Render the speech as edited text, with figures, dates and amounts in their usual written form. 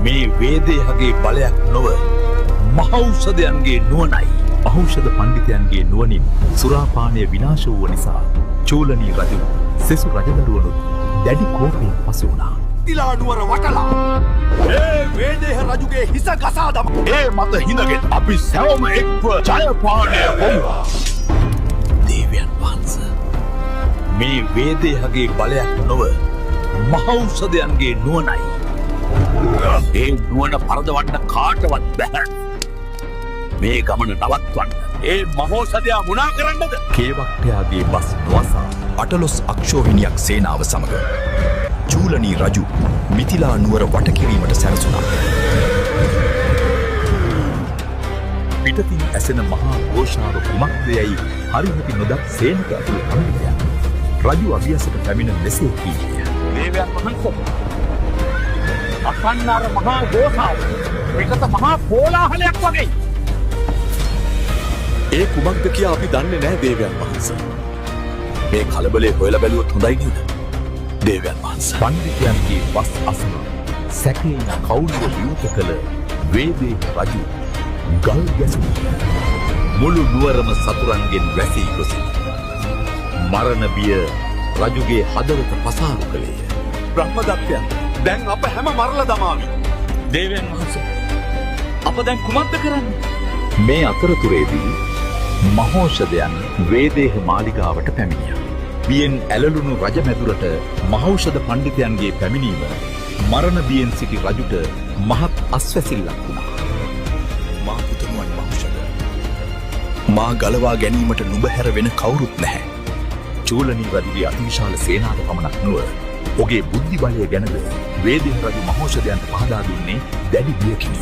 මේ වේදේහගේ බලයක් නොව මහෞෂධයන්ගේ නුවණයි. මහෞෂධ පණ්ඩිතයන්ගේ නුවණින් සුරාපානය විනාශ වූ නිසා චූලනී රජු සෙසු රජදරුවනුත් දැඩි කෝපයෙන් පසු වුණා. මිථිලා නුවර වටලා ඒ වේදේහ රජුගේ හිස ගසා දම. ඒ මත හිඳගෙන අපි සැවොම එක්ව ජයපානය බොමු. දේවයන් වහන්ස, මේ වේදේහගේ බලයක් නොව මහෞෂධයන්ගේ නුවණයි. ඒ නුවණ පරදවන්න කාටවත් බැහැ. මේ ගමන නවත්වන්න ඒ මහෝෂධයා මුනා කරන්නද? කේවට්ටයාගේ බස් නොඅසා 18 අක්ෂෝහිණියක් සේනාව සමග චූලනී රජු මිථිලා නුවර වටකිරීමට සැරසුණා. පිටතින් ඇසෙන මහා ඝෝෂාව කුමක්ද යැයි හරිහැටි නොදත් සේනක ඇතුළු පණ්ඩිතයන් රජු අභියසට පැමිණ මෙසේ කීයේය. දේවයන් වහන්සේ, අසන්න අර මහා ඝෝෂාව පිටත මහා කෝලාහලයක් වගේ. ඒ කුමක්ද කියා අපි දන්නේ නෑ දේවයන් වහන්සේ. මේ කලබලේ හොයලා බැලුවොත් හොඳයි නේද? දේවයන් වහන්සේ. පණ්ඩිතයන්ගේ වස් අසා සැකයෙන් කවුළුව විවෘත කළ වේදේහ රජු ගල් ගැසුණා. මුළු නුවරම සතුරන්ගෙන් වැසී ගොසිනි. මරණ බිය රජුගේ හදවත පසාරු කළේය. බ්‍රහ්මදත්තයන් දැන් අප හැම මරලා දමාවි. දේවයන් වහන්සේ, අප දැන් කුමක්ද කරන්නේ? මේ අතරතුරේදී මහෞෂධයන් වේදේහ මාලිගාවට පැමිණියා. බියෙන් ඇලලුණු රජමැදුරට මහෞෂධ පණ්ඩිතයන්ගේ පැමිණීම මරණ බියෙන් සිටි රජුට මහත් අස්වැසිල්ලක් වුණා. මා පුතණුවන් මහෞෂධ, මා ගලවා ගැනීමට නුඹ හැර වෙන කවුරුත් නැහැ. චූලනී රජුගේ අතිවිශාල සේනාව පමණක් නොව ඔහුගේ බුද්ධි බලය ගැනද වේදේහ රජු මහෞෂධයන්ට පහදා දුන්නේ දැඩි බියකිනි.